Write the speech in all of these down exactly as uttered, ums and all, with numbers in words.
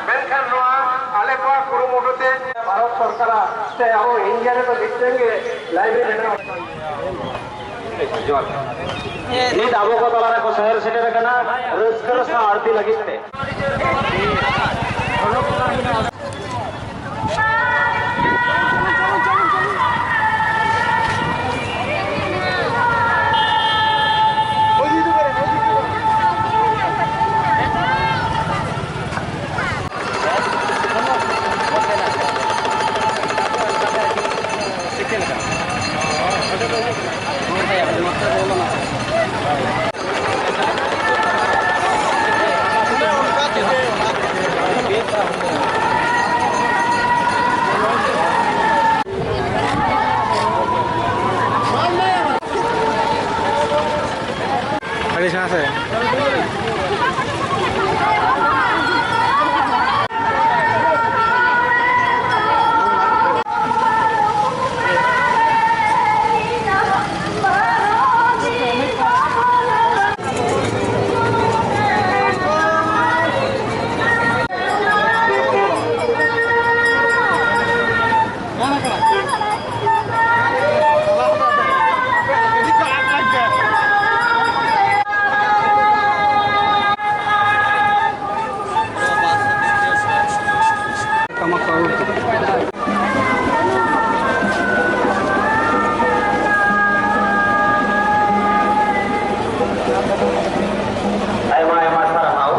ᱢᱮᱱᱠᱷᱟᱱ ᱱᱚᱣᱟ ᱟᱞᱮ ᱠᱚᱣᱟᱜ ᱠᱩᱨᱩᱢᱩᱴᱩ ᱛᱮ ᱵᱷᱟᱨᱚᱛ ᱥᱚᱨᱠᱟᱨᱟᱜ ᱥᱮ ᱟᱵᱚ ᱤᱱᱰᱤᱭᱟ ᱨᱮᱫᱚ ᱢᱤᱫᱴᱮᱱ ᱜᱮ ᱞᱟᱭᱵᱨᱮᱨᱤ ᱢᱮᱱᱟᱜᱼᱟ᱾ ᱡᱚᱦᱟᱨ᱾ ᱱᱤᱛ ᱟᱵᱚ ᱠᱚ ᱛᱟᱞᱟ ᱨᱮᱠᱚ ᱥᱮᱴᱮᱨ ᱟᱠᱟᱱᱟ ᱨᱟᱹᱥᱠᱟᱹ ᱨᱮ ᱥᱟᱶ ᱟᱹᱲᱛᱤ ᱞᱟᱹᱜᱤᱫ ᱛᱮ᱾ ᱟᱹᱰᱤ ᱥᱟᱦᱟ ᱥᱮ᱾ ᱟᱭᱢᱟ ᱟᱭᱢᱟ ᱥᱟᱨᱦᱟᱣ᱾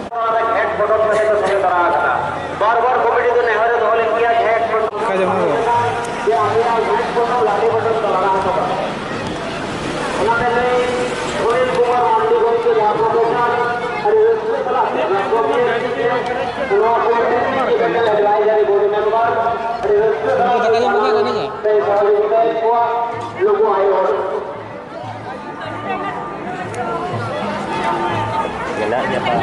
ᱱᱚᱣᱟ ᱨᱮ ᱜᱷᱮᱴ ᱯᱚᱴᱚᱢ ᱠᱟᱛᱮ ᱠᱚ ᱥᱮᱞᱮᱫ ᱛᱟᱨᱟ ᱟᱠᱟᱱᱟ᱾ ᱵᱟᱨ ᱵᱟᱨ ᱠᱚᱢᱤᱴᱤ ᱫᱚ ᱱᱮᱦᱚᱨ ᱮ ᱫᱚᱦᱚ ᱞᱮᱫ ᱜᱮᱭᱟ ᱜᱷᱮᱴ ᱯᱚᱴᱚᱢ ᱚᱠᱟ ᱡᱮᱢᱚᱱ ᱨᱮ? ᱡᱮ ᱟᱯᱮᱭᱟᱜ ᱜᱷᱮᱴ ᱯᱚᱴᱚᱢ ᱞᱟᱫᱮ ᱯᱚᱴᱚᱢ ᱫᱚ ᱞᱟᱜᱟᱣ ᱦᱚᱴᱚ ᱠᱟᱜ ᱯᱮ᱾ ᱚᱱᱟᱛᱮ ᱱᱩᱭ ᱥᱩᱱᱤᱞ ᱠᱩᱢᱟᱨ ᱢᱟᱱᱰᱤ ᱜᱚᱢᱠᱮ ᱡᱟᱦᱟᱸ ᱯᱨᱚᱯᱷᱮᱥᱚᱨ ᱟᱹᱰᱤ ᱨᱟᱹᱥᱠᱟᱹ ᱥᱟᱞᱟᱜ ᱜᱚᱢᱠᱮ ᱱᱚᱣᱟ ᱠᱚᱢᱤᱴᱤ ᱨᱤᱱᱤᱡ ᱮᱰᱵᱟᱭᱡᱟᱨᱤ ᱵᱳᱨᱰ ᱢᱮᱢᱵᱟᱨ ᱟᱹᱰᱤ ᱨᱟᱹᱥᱠᱟᱹ ᱥᱟᱞᱟᱜ ᱥᱚᱦᱚᱡᱳᱜᱤᱛᱟ ᱮᱫ ᱠᱚᱣᱟ ᱱᱩᱠᱩ ᱟᱭᱳ ᱦᱚᱲ᱾ ᱢᱮᱱᱟᱜ ᱜᱮᱭᱟ ᱛᱚ᱾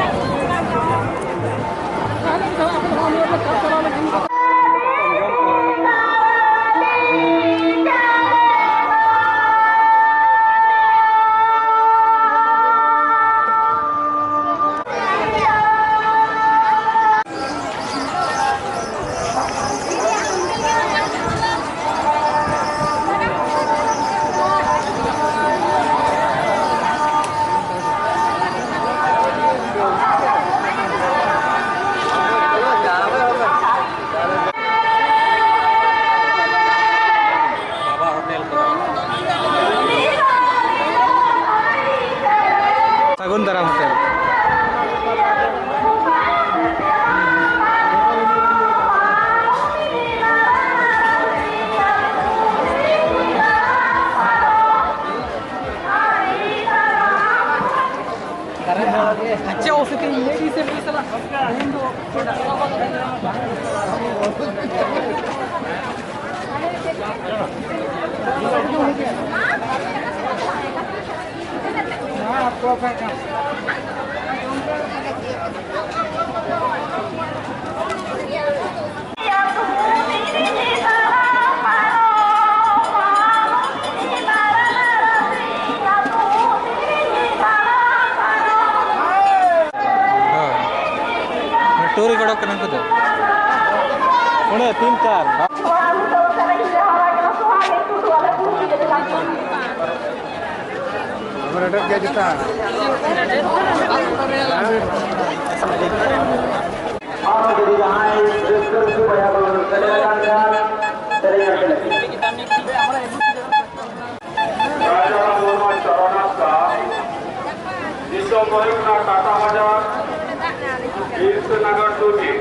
ᱦᱳᱭ᱾ ᱴᱩᱨ ᱜᱮ ᱚᱰᱚᱠ ᱠᱟᱱᱟ ᱩᱱᱠᱩ ᱫᱚ᱾ ᱚᱸᱰᱮ ᱛᱤᱱ ᱪᱟᱨ᱾ ᱟᱨ ᱡᱩᱫᱤ ᱡᱟᱦᱟᱸᱭ ᱨᱟᱹᱥᱠᱟᱹ ᱨᱟᱹᱥᱠᱟᱹ ᱵᱚᱭᱦᱟ ᱠᱚ ᱥᱮᱞᱮᱫ ᱟᱠᱟᱱ ᱠᱷᱟᱱ, ᱥᱮᱨᱮᱧ ᱟᱸᱡᱚᱢ ᱞᱟᱹᱜᱤᱫ᱾ ᱨᱟᱡᱟᱨᱟᱢ ᱢᱩᱨᱢᱩ ᱪᱚᱨᱚᱱᱟᱛᱷᱟ, ᱫᱤᱥᱚᱢ ᱦᱩᱭᱩᱜ ᱠᱟᱱᱟ ᱴᱟᱴᱟ ᱵᱟᱡᱟᱨ, ᱵᱤᱨᱥᱟᱱᱟᱜᱟᱨ ᱰᱩᱜᱤ᱾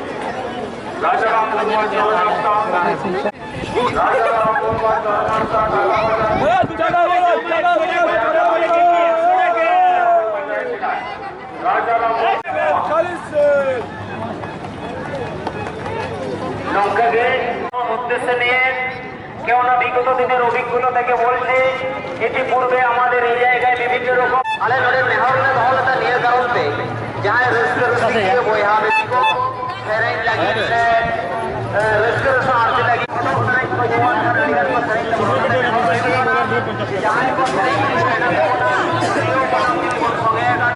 ᱨᱟᱡᱟᱨᱟᱢ ᱢᱩᱨᱢᱩ ᱪᱚᱨᱚᱱᱟᱛᱷᱟ, ᱨᱟᱡᱟᱨᱟᱢ ᱢᱩᱨᱢᱩ ᱪᱚᱨᱚᱱᱟᱛᱷᱟ, ᱴᱟᱴᱟ ᱵᱟᱡᱟᱨ᱾ ᱱᱚᱝᱠᱟ ᱜᱮ ᱩᱫᱽᱫᱮᱥᱥᱚ ᱱᱤᱭᱮ, ᱠᱮᱣᱱᱟ ᱵᱤᱜᱚᱛ ᱫᱤᱱᱮᱨ ᱚᱵᱷᱤᱜᱽᱜᱚᱛᱟ ᱛᱷᱮᱠᱮ ᱵᱚᱞᱪᱮ, ᱤᱛᱤᱯᱩᱨᱵᱮ ᱟᱢᱟᱫᱮᱨ ᱮ ᱡᱟᱭᱜᱟᱭ ᱵᱤᱵᱷᱤᱱᱱᱚ ᱨᱚᱠᱚᱢ ᱟᱞᱮ ᱱᱚᱰᱮ ᱱᱮᱦᱚᱨ ᱞᱮ ᱫᱚᱦᱚ ᱞᱮᱫᱟ ᱱᱤᱭᱟᱹ ᱠᱟᱨᱚᱱ ᱛᱮ, ᱡᱟᱦᱟᱸᱭ ᱨᱟᱹᱥᱠᱟᱹ ᱨᱟᱹᱥᱠᱟᱹ ᱵᱚᱭᱦᱟ ᱵᱤᱴᱤ ᱠᱚ ᱥᱮᱨᱮᱧ ᱞᱟᱹᱜᱤᱫ ᱥᱮ, ᱮ, ᱨᱟᱹᱥᱠᱟᱹ ᱨᱚᱥ ᱟᱨᱡᱟᱣ ᱞᱟᱹᱜᱤᱫ ᱯᱚᱛᱚᱵ ᱥᱮᱨᱮᱧ ᱠᱚ ᱡᱮᱢᱚᱱ ᱟᱹᱰᱤ ᱜᱟᱱ ᱠᱚ ᱥᱮᱨᱮᱧ ᱛᱟᱵᱚᱱᱟ᱾ ᱡᱟᱦᱟᱸᱭ ᱠᱚ ᱥᱮᱨᱮᱧ ᱠᱚ ᱢᱮᱱᱟᱜ ᱛᱟᱵᱚᱱᱟ, ᱛᱤᱨᱭᱳ ᱵᱟᱱᱟᱢ ᱛᱮᱵᱚᱱ ᱥᱚᱸᱜᱮ ᱟᱠᱟᱫ᱾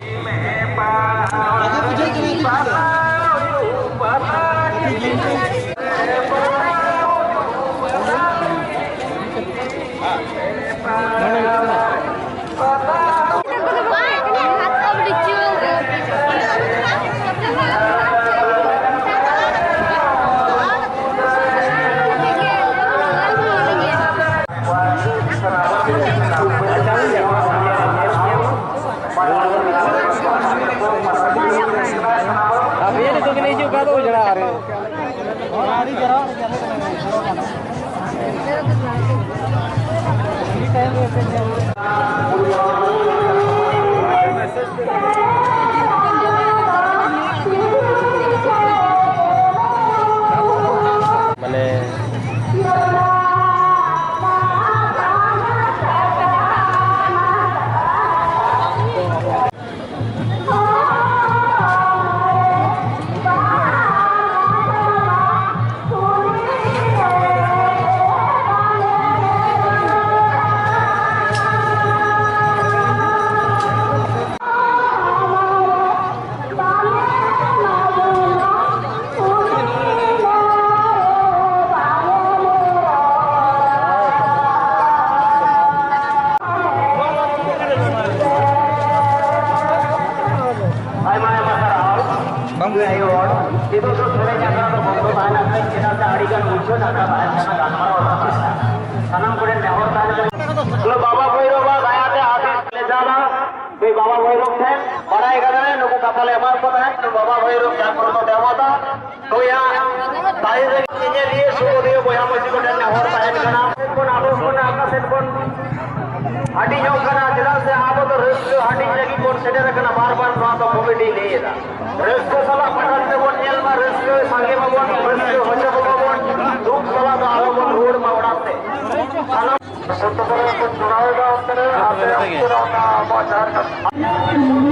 ᱟᱯᱮ ᱱᱤᱛᱚᱜ ᱜᱮᱞᱮ ᱦᱤᱡᱩᱜ ᱠᱟᱱ ᱫᱚ ᱩᱡᱽᱲᱟ ᱨᱮ᱾ ᱢᱟᱱᱮ ᱥᱮᱨᱮᱧ ᱟᱠᱷᱲᱟ ᱫᱚ ᱵᱚᱱᱫᱚ ᱛᱟᱦᱮᱱᱟ, ᱪᱮᱫᱟᱜ ᱥᱮ ᱟᱹᱰᱤ ᱜᱟᱱ ᱩᱪᱷᱟᱹᱱ ᱟᱠᱟᱱ ᱛᱟᱦᱮᱱ ᱠᱟᱱᱟ ᱜᱟᱞᱢᱟᱨᱟᱣ ᱨᱮᱱᱟᱜ ᱠᱟᱛᱷᱟ᱾ ᱥᱟᱱᱟᱢ ᱠᱚᱴᱷᱮᱱ ᱱᱮᱦᱚᱨ ᱛᱟᱦᱮᱱ ᱠᱟᱱᱟ᱾ ᱵᱟᱵᱟ ᱵᱷᱳᱭᱨᱳᱵᱟᱜ ᱫᱟᱭᱟᱛᱮ ᱟᱥᱤᱥ ᱞᱮ ᱪᱟᱞᱟ᱾ ᱱᱩᱭ ᱵᱟᱵᱟ ᱵᱷᱳᱭᱨᱳᱵ ᱴᱷᱮᱱ ᱵᱟᱲᱟᱭ ᱠᱟᱫᱟᱞᱮ, ᱱᱩᱠᱩ ᱠᱟᱛᱷᱟ ᱞᱮ ᱮᱢᱟ ᱠᱚ ᱛᱟᱦᱮᱸᱫ, ᱱᱩᱭ ᱵᱟᱵᱟ ᱵᱷᱳᱭᱨᱳᱵ ᱡᱟᱜᱽᱨᱚᱛᱚ ᱫᱮᱵᱚᱛᱟ᱾ ᱱᱩᱭᱟᱜ ᱛᱟᱭᱚᱢ ᱨᱮ ᱧᱮᱧᱮᱞᱤᱭᱟᱹ ᱥᱩᱵᱳᱫᱷᱤᱭᱟᱹ ᱵᱚᱭᱦᱟ ᱢᱟᱹᱡᱷᱤ ᱠᱚᱴᱷᱮᱱ ᱱᱮᱦᱚᱨ ᱛᱟᱦᱮᱱ ᱠᱟᱱᱟ᱾ ᱥᱮᱫ ᱵᱚᱱ ᱟᱵᱚ ᱠᱷᱚᱱᱟᱜ ᱚᱠᱟ ᱥᱮᱫ ᱵᱚᱱ ᱦᱟᱹᱴᱤᱧᱚᱜ ᱠᱟᱱᱟ, ᱪᱮᱫᱟᱜ ᱥᱮ ᱟᱵᱚ ᱫᱚ ᱨᱟᱹᱥᱠᱟᱹ ᱦᱟᱹᱴᱤᱧ ᱞᱟᱹᱜᱤᱫ ᱵᱚᱱ ᱥᱮᱴᱮᱨ ᱟᱠᱟᱱᱟ, ᱵᱟᱨ ᱵᱟᱨ ᱱᱚᱣᱟ ᱫᱚ ᱠᱚᱢᱤᱴᱤᱭ ᱞᱟᱹᱭ ᱮᱫᱟ᱾ ᱨᱟᱹᱥᱠᱟᱹ ᱥᱟᱞᱟᱜ ᱯᱟᱴᱟᱱ ᱛᱮᱵᱚᱱ ᱧᱮᱞ ᱢᱟ, ᱨᱟᱹᱥᱠᱟᱹ ᱥᱟᱸᱜᱮ ᱢᱟᱵᱚᱱ, ᱨᱟᱹᱥᱠᱟᱹ ᱦᱚᱪᱚ ᱠᱚᱢᱟᱵᱚᱱ, ᱫᱩᱠ ᱥᱟᱞᱟᱜ ᱫᱚ ᱟᱞᱚᱵᱚᱱ ᱨᱩᱣᱟᱹᱲ ᱢᱟ ᱚᱲᱟᱜ ᱛᱮ᱾ ᱥᱟᱱᱟᱢ ᱡᱚᱛᱚ ᱠᱚᱨᱮ ᱠᱚ ᱡᱚᱲᱟᱣ ᱮᱫᱟ, ᱚᱱᱛᱮ ᱨᱮ ᱟᱯᱮ ᱚᱱᱛᱮ ᱨᱮ ᱚᱱᱟ ᱟᱵᱚᱣᱟᱜ ᱡᱟᱦᱟᱸ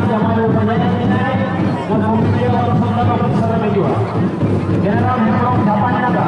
ᱡᱟᱶᱟᱭ ᱵᱟᱹᱵᱩ ᱧᱮᱞ ᱢᱮᱱᱟᱭ, ᱚᱱᱟ ᱠᱚᱢᱤᱴᱤ ᱨᱮ ᱥᱚᱨᱠᱟᱨ ᱚᱯᱷᱤᱥ ᱨᱮ ᱦᱤᱡᱩᱜᱼᱟ᱾ ᱡᱮᱱᱟᱨᱮᱞ ᱦᱮᱢᱵᱨᱚᱢ ᱪᱷᱟᱯᱟ ᱧᱟᱢᱟ᱾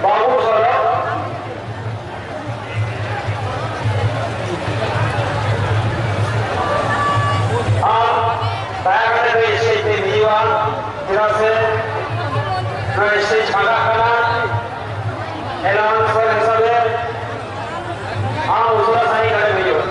ᱵᱟᱹᱵᱩ ᱥᱚᱨᱮᱱ᱾ ᱟᱨ ᱫᱟᱭᱟ ᱠᱟᱛᱮ ᱱᱩᱭ stage ᱛᱮ ᱦᱤᱡᱩᱜᱼᱟ, ᱪᱮᱫᱟᱜ ᱥᱮ ᱱᱚᱣᱟ stage ᱯᱷᱟᱸᱠᱟᱜ ᱠᱟᱱᱟ᱾ Announcer ᱦᱤᱥᱟᱹᱵ ᱛᱮ ᱟᱢ ᱩᱥᱟᱹᱨᱟ ᱥᱟᱺᱦᱤᱡ ᱱᱚᱰᱮᱢ ᱦᱤᱡᱩᱜᱼᱟ᱾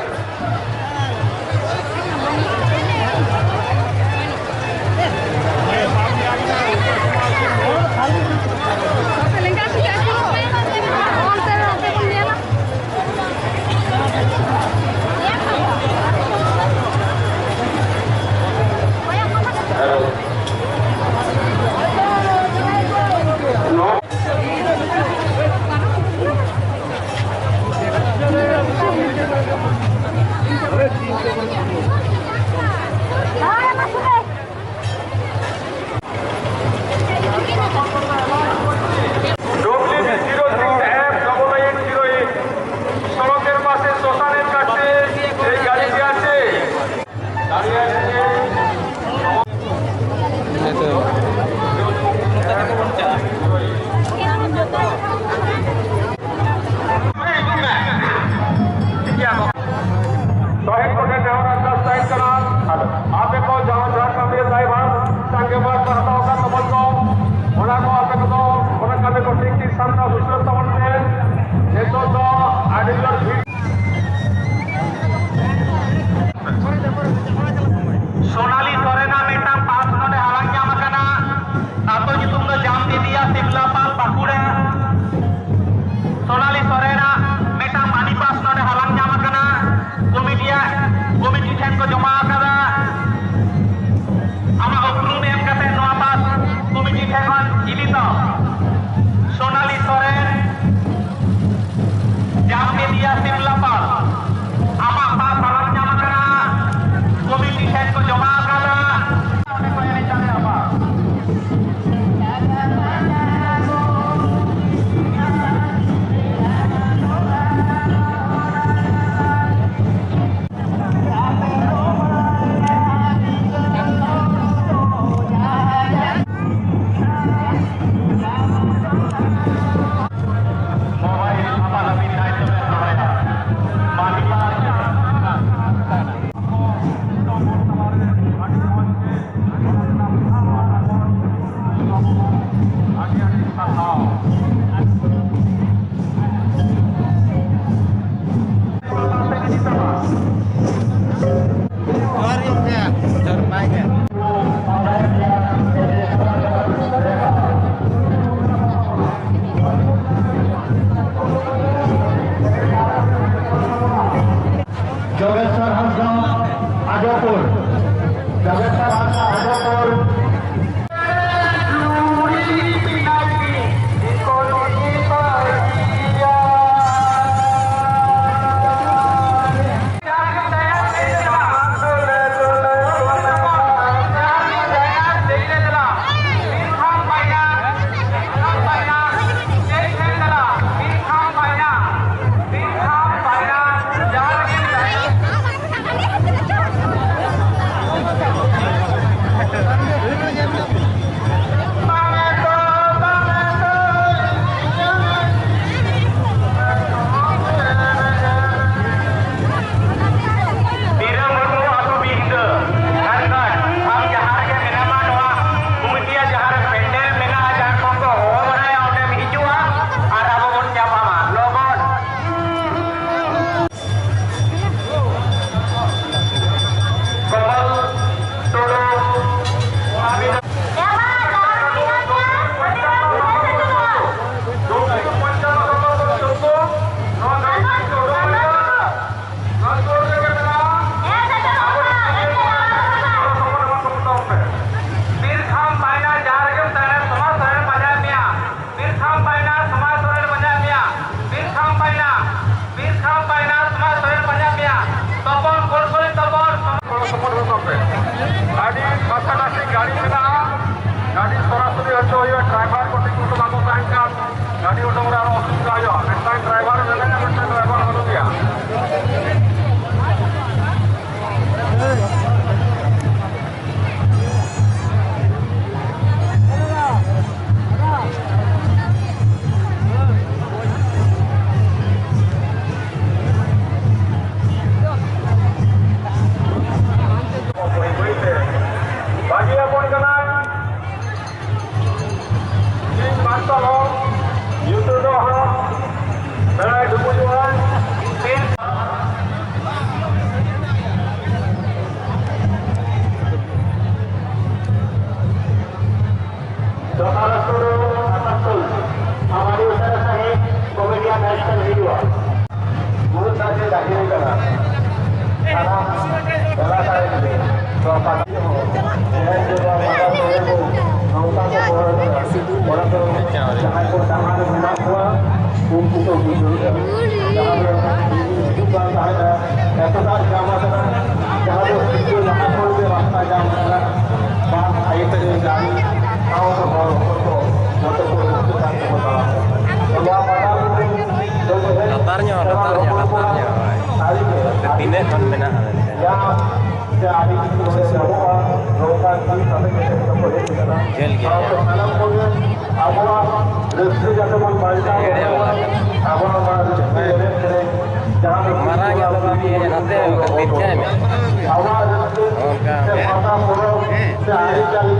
W zero three F double eight zero eight, সড়কের পাশে শ্মশানের কাছে এই গাড়িটি আছে। ᱥᱚᱦᱤᱫ ᱠᱚᱴᱷᱮᱱ ᱱᱮᱦᱚᱨ ᱟᱨᱫᱟᱥ ᱛᱟᱦᱮᱱ ᱠᱟᱱᱟ, ᱟᱯᱮ ᱠᱚ ᱡᱟᱦᱟᱸ ᱡᱷᱟᱲᱠᱷᱚᱸᱰ ᱨᱮ ᱫᱟᱭᱵᱷᱟᱨ ᱥᱟᱸᱜᱮ ᱵᱟᱥ ᱦᱟᱛᱟᱣ ᱟᱠᱟᱫ ᱛᱟᱵᱚᱱ ᱠᱚ, ᱚᱱᱟ ᱠᱚ ᱟᱯᱮ ᱠᱚᱫᱚ ᱚᱱᱟ ᱠᱟᱹᱢᱤ ᱠᱚ ᱴᱷᱤᱠ ᱴᱷᱤᱠ ᱥᱟᱢᱴᱟᱣ ᱥᱩᱥᱟᱹᱨ ᱛᱟᱵᱚᱱ ᱯᱮ᱾ ᱱᱤᱛᱚᱜ ᱫᱚ ᱟᱹᱰᱤ ᱡᱳᱨ ᱵᱷᱤᱲ᱾ ᱥᱳᱱᱟᱞᱤ ᱥᱚᱨᱮᱱᱟᱜ ᱢᱤᱫᱴᱟᱝ ᱯᱟᱥ ᱱᱚᱰᱮ ᱦᱟᱞᱟᱝ ᱧᱟᱢ ᱟᱠᱟᱱᱟ᱾ ᱟᱛᱳ ᱧᱩᱛᱩᱢ ᱫᱚ ᱡᱟᱢᱵᱮᱫᱤᱭᱟ, ᱥᱤᱢᱞᱟᱯᱟᱞ, ᱵᱟᱸᱠᱩᱲᱟ᱾ ᱥᱳᱱᱟᱞᱤ ᱥᱚᱨᱮᱱᱟᱜ ᱢᱤᱫᱴᱟᱝ ᱢᱟᱹᱱᱤ ᱯᱟᱥ ᱱᱚᱰᱮ ᱦᱟᱞᱟᱝ ᱧᱟᱢ ᱟᱠᱟᱱᱟ᱾ ᱠᱚᱢᱤᱴᱤᱭᱟᱜ, ᱠᱚᱢᱤᱴᱤ ᱴᱷᱮᱱ ᱠᱚ ᱡᱚᱢᱟ ᱟᱠᱟᱫᱟ᱾ ᱟᱢᱟᱜ ᱩᱯᱨᱩᱢ ᱮᱢ ᱠᱟᱛᱮ ᱱᱚᱣᱟ ᱯᱟᱥ ᱠᱚᱢᱤᱴᱤ ᱴᱷᱮᱱ ᱠᱷᱚᱱ ᱤᱫᱤ ᱛᱟᱢ᱾ ᱥᱳᱱᱟᱞᱤ ᱥᱚᱨᱮᱱ, ᱡᱟᱢᱵᱮᱫᱤᱭᱟ, ᱥᱤᱢᱞᱟᱯᱟᱞ, ᱟᱢᱟᱜ ᱯᱟᱥ ᱦᱟᱞᱟᱝ ᱧᱟᱢ ᱟᱠᱟᱱᱟ᱾ ᱠᱚᱢᱤᱴᱤ ᱴᱷᱮᱱ ᱠᱚ ᱡᱚᱢᱟ ᱟᱠᱟᱫᱟ᱾ ᱚᱸᱰᱮ ᱠᱚ ᱮᱱᱮᱡ ᱫᱟᱲᱮᱭᱟᱜᱼᱟ᱾ ᱟᱹᱰᱤ ᱱᱟᱥᱮ ᱱᱟᱥᱮ ᱜᱟᱹᱰᱤ ᱢᱮᱱᱟᱜᱼᱟ, ᱜᱟᱹᱰᱤ ᱥᱚᱨᱟᱥᱚᱨᱤ ᱦᱚᱪᱚ ᱦᱩᱭᱩᱜᱼᱟ᱾ ᱰᱨᱟᱭᱵᱷᱟᱨ ᱠᱚ ᱴᱷᱤᱠ ᱢᱚᱛᱚ ᱵᱟᱠᱚ ᱛᱟᱦᱮᱱ ᱠᱷᱟᱱ ᱜᱟᱹᱰᱤ ᱩᱰᱩᱝ ᱨᱮ ᱟᱨᱚ ᱚᱥᱩᱵᱤᱫᱷᱟ ᱦᱩᱭᱩᱜᱼᱟ᱾ ᱢᱤᱫᱴᱟᱝ ᱰᱨᱟᱭᱵᱷᱟᱨ ᱢᱮᱱᱟᱭᱟ, ᱢᱤᱫᱴᱟᱝ ᱰᱨᱟᱭᱵᱷᱟᱨ ᱵᱟᱹᱱᱩᱜ ᱜᱮᱭᱟ᱾ ᱵᱟᱹᱜᱤ ᱟᱵᱚᱱ ᱠᱟᱱᱟᱭ᱾ ᱢᱤᱫ ᱢᱟᱨᱥᱟᱞ ᱦᱚᱸ ᱧᱩᱛᱟᱹ ᱫᱚ ᱦᱟᱸᱜ ᱵᱮᱲᱟᱭ ᱰᱩᱵᱩᱡᱚᱜᱼᱟ᱾ ᱫᱚᱥᱟᱨ ᱟᱹᱛᱩ ᱫᱚ ᱟᱥᱟᱱᱥᱳᱞ ᱟᱢᱟᱨᱤ ᱩᱥᱟᱨᱟ ᱥᱟᱦᱮᱵ ᱠᱚᱢᱮᱰᱤᱭᱟᱱ ᱱᱟᱭᱤᱴ ᱠᱷᱚᱱ ᱦᱤᱡᱩᱜᱼᱟ᱾ ᱢᱩᱲᱩᱫ ᱫᱟᱜ ᱜᱮ ᱫᱟᱜ ᱦᱩᱭ ᱠᱟᱱᱟ᱾ ᱥᱟᱱᱟᱢ ᱮᱞᱟᱠᱟ ᱨᱮᱱ ᱜᱮ ᱱᱚᱣᱟ ᱯᱟᱛᱟ ᱛᱮᱦᱮᱧ ᱡᱮ ᱱᱚᱣᱟ ᱯᱟᱛᱟ ᱠᱚᱨᱮ ᱠᱚ ᱱᱚᱝᱠᱟ ᱠᱚ ᱦᱚᱲ ᱠᱟᱱᱟ, ᱚᱱᱟ ᱫᱚ ᱡᱟᱦᱟᱸᱭ ᱠᱚ ᱰᱟᱦᱟᱨ ᱨᱮ ᱢᱮᱱᱟᱜ ᱠᱚᱣᱟ, ᱩᱱᱠᱩ ᱠᱚ ᱵᱩᱡᱷᱟᱹᱣ ᱮᱫᱟ᱾ ᱡᱟᱦᱟᱸ ᱫᱚ ᱦᱤᱡᱩᱜ ᱠᱟᱱ ᱛᱟᱦᱮᱸᱫ, ᱮᱛᱚᱴᱟ ᱡᱟᱢ ᱟᱠᱟᱱᱟ, ᱡᱟᱦᱟᱸ ᱫᱚ ᱥᱤᱸᱜᱟᱹ ᱞᱟᱦᱟ ᱠᱷᱚᱱ ᱜᱮ ᱨᱟᱥᱛᱟ ᱡᱟᱢ ᱟᱠᱟᱱᱟ᱾ ᱵᱟᱥ ᱥᱟᱭᱤᱰ ᱨᱮ ᱜᱟᱹᱰᱤ, ᱥᱟᱶᱛᱮ ᱦᱚᱲ ᱦᱚᱯᱚᱱ ᱠᱚ ᱡᱚᱛᱚ ᱠᱚ ᱨᱟᱹᱥᱠᱟᱹ ᱠᱟᱱ ᱛᱮᱠᱚ ᱛᱟᱲᱟᱢ ᱠᱟᱱᱟ᱾ ᱱᱚᱣᱟ ᱯᱟᱛᱟ ᱨᱮ ᱞᱟᱛᱟᱨ ᱧᱚᱜ, ᱞᱟᱛᱟᱨ ᱧᱚᱜ, ᱞᱟᱛᱟᱨ ᱧᱚᱜ᱾ ᱥᱟᱹᱨᱤ ᱜᱮ ᱛᱤᱱᱟᱹᱜ ᱠᱷᱚᱱ ᱢᱮᱱᱟᱜᱼᱟ? ᱡᱟ ᱥᱮ ᱟᱹᱰᱤ ᱠᱤᱪᱷᱩ ᱱᱚᱰᱮ ᱧᱟᱢᱚᱜᱼᱟ, ᱱᱚᱝᱠᱟ ᱠᱩᱲᱤ ᱥᱟᱛᱮ ᱠᱟᱛᱮ ᱡᱚᱛᱚ ᱠᱚ ᱦᱮᱡ ᱟᱠᱟᱱᱟ᱾ ᱡᱷᱟᱹᱞ ᱜᱮᱭᱟ, ᱥᱟᱶᱛᱮ ᱡᱷᱟᱹᱞ᱾ ᱥᱟᱱᱟᱢ ᱠᱚᱜᱮ ᱟᱵᱚᱣᱟᱜ ᱨᱟᱹᱥᱠᱟᱹ ᱡᱟᱛᱮ ᱵᱚᱱ ᱵᱟᱧᱪᱟᱣ ᱫᱚᱦᱚᱭ ᱢᱟ, ᱟᱵᱚᱣᱟᱜ ᱱᱚᱣᱟ ᱨᱟᱹᱥᱠᱟᱹ ᱮᱱᱮᱡ ᱥᱮᱨᱮᱧ ᱡᱟᱦᱟᱸ ᱫᱚ ᱢᱟᱨᱟᱝ ᱧᱚᱜ ᱫᱚ ᱵᱟᱝ ᱤᱭᱟᱹ ᱱᱟᱛᱮ ᱚᱱᱠᱟ ᱛᱤᱨᱪᱷᱟ ᱢᱮ᱾ ᱟᱵᱚᱣᱟᱜ ᱨᱟᱹᱥᱠᱟᱹ ᱚᱱᱠᱟ ᱥᱮ ᱯᱟᱛᱟ ᱯᱚᱨᱚᱵᱽ ᱥᱮ ᱟᱹᱨᱤᱪᱟᱹᱞᱤ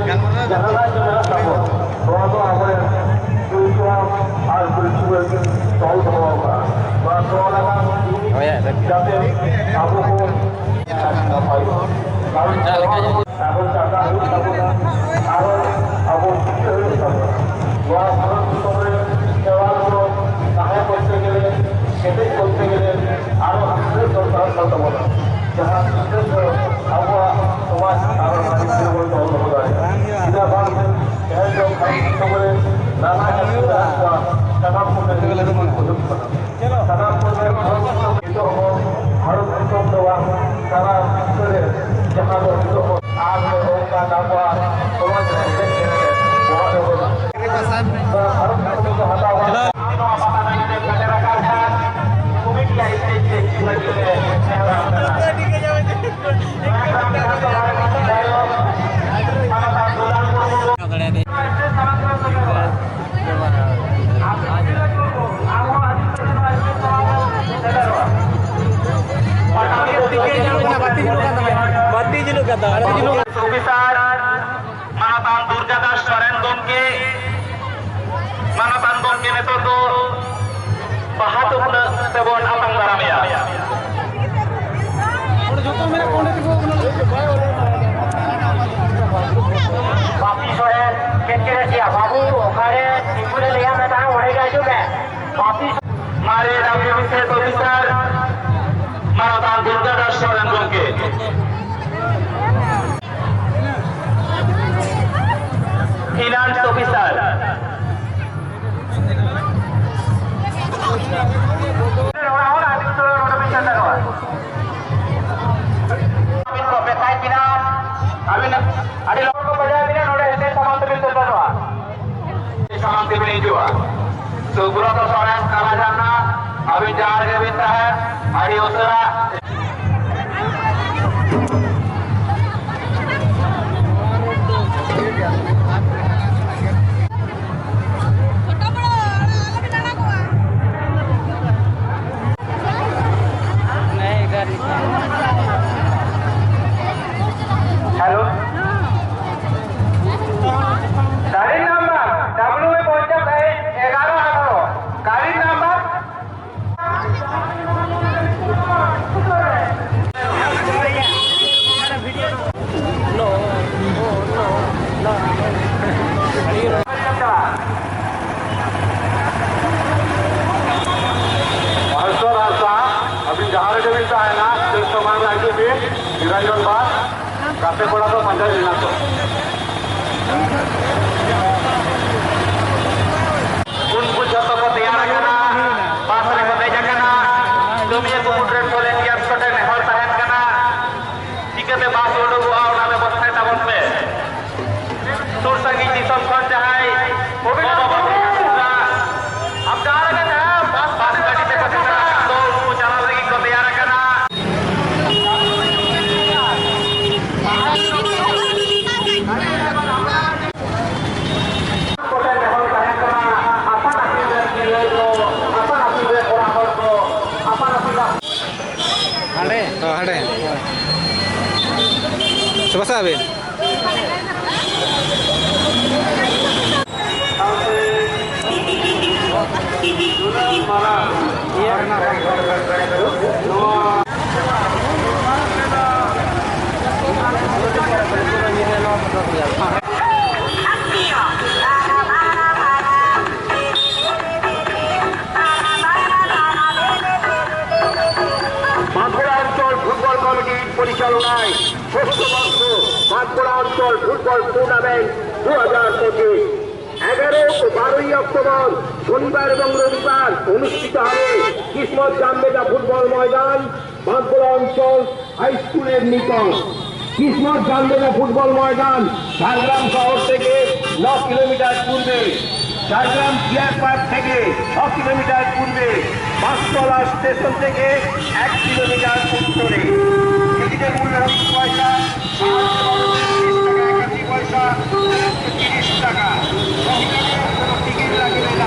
ᱡᱟᱦᱟᱱᱟᱜ ᱜᱮ ᱢᱮᱱᱟᱜ ᱛᱟᱵᱚᱱ, ᱱᱚᱣᱟ ᱫᱚ ᱟᱵᱚᱨᱮᱱ ᱯᱤᱞᱪᱩ ᱦᱟᱲᱟᱢ ᱟᱨ ᱯᱤᱞᱪᱩ ᱵᱩᱲᱦᱤ ᱠᱤᱱ ᱛᱚᱞ ᱫᱚᱦᱚ ᱟᱠᱟᱫᱼᱟ᱾ ᱱᱚᱣᱟ ᱛᱚᱞ ᱟᱠᱟᱱ ᱡᱤᱱᱤᱥ ᱦᱳᱭ, ᱟᱨ ᱡᱟᱛᱮ ᱟᱵᱚ ᱠᱚ ᱟᱹᱰᱤ ᱱᱟᱯᱟᱭᱚᱜᱼᱟ᱾ ᱠᱟᱨᱚᱱ ᱟᱵᱚ ᱪᱟᱸᱫᱟ ᱦᱩᱭᱩᱜ ᱛᱟᱵᱚᱱᱟ, ᱟᱨᱚ ᱟᱵᱚ ᱪᱤᱠᱟᱹ ᱦᱩᱭᱩᱜ ᱛᱟᱵᱚᱱᱟ᱾ ᱱᱚᱣᱟ ᱵᱷᱟᱨᱚᱛ ᱫᱤᱥᱚᱢ ᱨᱮ ᱠᱷᱮᱨᱣᱟᱲ ᱫᱚ ᱛᱟᱦᱮᱸ ᱠᱚᱨᱛᱮ ᱜᱮᱞᱮ, ᱠᱮᱴᱮᱡ ᱠᱚᱨᱛᱮ ᱜᱮᱞᱮ ᱟᱨᱚ ᱥᱤᱠᱷᱱᱟᱹᱛ ᱫᱚᱨᱠᱟᱨᱚᱜ ᱠᱟᱱ ᱛᱟᱵᱚᱱᱟ᱾ ᱡᱟᱦᱟᱸ ᱥᱤᱠᱷᱱᱟᱹᱛ ᱫᱚ ᱟᱵᱚᱣᱟᱜ ᱥᱚᱢᱟᱡᱽ ᱟᱨ ᱟᱹᱨᱤᱪᱟᱹᱞᱤ ᱵᱚᱱ ᱫᱚᱦᱚ ᱫᱚᱦᱚ ᱫᱟᱲᱮᱭᱟᱜᱼᱟ᱾ ᱪᱮᱫᱟᱜ ᱵᱟᱝ ᱛᱮᱦᱮᱧ ᱫᱚ ᱵᱷᱟᱨᱚᱛ ᱫᱤᱥᱚᱢ ᱨᱮ ᱱᱟᱱᱟ ᱡᱟᱹᱛᱤ ᱢᱮᱱᱟᱜ ᱠᱚᱣᱟ, ᱥᱟᱱᱟᱢ ᱠᱚᱜᱮ ᱢᱤᱫ ᱛᱮᱵᱚᱱ ᱠᱷᱩᱞᱟᱹᱜ ᱠᱟᱱᱟ᱾ ᱥᱟᱱᱟᱢ ᱠᱚᱜᱮ ᱵᱷᱟᱨᱚᱛ ᱫᱤᱥᱚᱢ, ᱱᱤᱛᱚᱜ ᱦᱚᱸ ᱵᱷᱟᱨᱚᱛ ᱫᱤᱥᱚᱢ ᱫᱚ ᱵᱟᱝ, ᱥᱟᱱᱟᱢ ᱵᱤᱥᱥᱚ ᱨᱮ ᱡᱟᱦᱟᱸ ᱫᱚ ᱱᱤᱛᱚᱜ ᱦᱚᱸ ᱟᱨ ᱱᱚᱝᱠᱟ ᱟᱵᱚᱣᱟᱜ ᱥᱚᱢᱟᱡᱽ ᱨᱮ ᱪᱮᱫ ᱪᱮᱫ ᱵᱚᱦᱚᱜ ᱨᱮᱵᱚᱱ ᱟᱨᱚ ᱠᱟᱹᱢᱤ ᱠᱚ ᱦᱟᱛᱟᱣ ᱠᱟᱛᱮ ᱱᱚᱣᱟ ᱯᱟᱛᱟ ᱴᱟᱺᱰᱤ ᱨᱮ ᱥᱮᱴᱮᱨ ᱟᱠᱟᱱ ᱠᱷᱟᱱ ᱠᱚᱢᱤᱴᱤᱭᱟᱜ ᱥᱴᱮᱡ ᱛᱮ ᱦᱤᱡᱩᱜ ᱞᱟᱹᱜᱤᱫ ᱞᱮ ᱱᱮᱦᱚᱨ ᱟᱠᱟᱱᱟ᱾ ᱵᱟᱹᱛᱤ ᱡᱩᱞᱩᱜ ᱠᱟᱱ ᱛᱟᱢᱟ᱾ ᱚᱯᱷᱤᱥᱟᱨ ᱢᱟᱱᱚᱛᱟᱱ ᱫᱩᱨᱜᱟ ᱫᱟᱥ ᱥᱚᱨᱮᱱ ᱜᱚᱢᱠᱮ, ᱢᱟᱱᱚᱛᱟᱱ ᱜᱚᱢᱠᱮ ᱱᱤᱛᱚᱜ ᱫᱚ ᱵᱟᱦᱟ ᱛᱩᱯᱱᱟᱹ ᱛᱮᱵᱚᱱ ᱟᱛᱟᱝ ᱫᱟᱨᱟᱢᱮᱭᱟ᱾ ᱵᱟᱯᱤ ᱥᱚᱨᱮᱱ ᱪᱮᱫ ᱪᱮᱫ ᱮ ᱪᱮᱫ ᱵᱟᱹᱵᱩ ᱚᱠᱟᱨᱮ ᱛᱤᱸᱜᱩ ᱞᱮ ᱞᱟᱹᱭᱟ ᱢᱮᱛᱟᱢ ᱚᱸᱰᱮ ᱜᱮ ᱦᱤᱡᱩᱜ ᱢᱮ᱾ ᱵᱟᱯᱤ ᱢᱟᱨᱮ ᱰᱟᱵᱞᱤᱭᱩ ᱵᱤ ᱥᱤ ᱚᱯᱷᱤᱥᱟᱨ ᱢᱟᱱᱚᱛᱟᱱ ᱫᱩᱨᱜᱟ ᱫᱟᱥ ᱥᱚᱨᱮᱱ ᱜᱚᱢᱠᱮ᱾ Finance officer. ᱟᱹᱵᱤᱱ ᱠᱚ ᱢᱮᱛᱟᱭ ᱵᱤᱱᱟ, ᱟᱹᱵᱤᱱ ᱟᱹᱰᱤ ᱞᱚᱜᱚᱱ ᱠᱚ ᱵᱟᱡᱟᱣ ᱵᱤᱱᱟ, ᱱᱚᱰᱮ ᱦᱮᱡ ᱥᱟᱢᱟᱝ ᱛᱮᱵᱤᱱ ᱥᱮᱴᱮᱨᱚᱜᱼᱟ᱾ ᱥᱟᱢᱟᱝ ᱛᱮᱵᱤᱱ ᱦᱤᱡᱩᱜᱼᱟ᱾ ᱥᱩᱵᱨᱚᱛᱚ ᱥᱚᱨᱮᱱ, ᱠᱟᱞᱟ ᱡᱷᱟᱨᱱᱟ, ᱟᱹᱵᱤᱱ ᱡᱟᱦᱟᱸ ᱨᱮᱜᱮ ᱵᱤᱱ ᱛᱟᱦᱮᱸᱱ, ᱟᱹᱰᱤ ᱩᱥᱟᱹᱨᱟ᱾ Hello. গাড়ির নাম্বার ডাব্লিউ পঞ্চাশ এইচ এগারো আঠারো। গাড়ির নাম্বার ᱟᱵᱮᱱ᱾ বাঁকুড়া অঞ্চল ফুটবল কমিটির পরিচালনায় ষষ্ঠ বর্ষ বাঁকুড়া অঞ্চল ফুটবল টুর্নামেন্ট দু হাজার পঁচিশ। এগারো ও বারোই অক্টোবর শনিবার এবং রবিবার অনুষ্ঠিত হবে কিসমত জামবেদা ফুটবল ময়দান, বাঁকুড়া অঞ্চল হাই স্কুলের নিকট। কিসমত জামবেদা ফুটবল ময়দান ঝাড়গ্রাম শহর থেকে ন কিলোমিটার পূর্বে, ঝাড়গ্রাম ডিয়ার পার্ক থেকে ছ কিলোমিটার পূর্বে, বাসতলা স্টেশন থেকে এক কিলোমিটার উত্তরে। টিকিটের মূল্য হচ্ছে পয়সা, সাত টাকা, একাশি পয়সা, তিরিশ টাকা। কোনো টিকিট লাগবে না।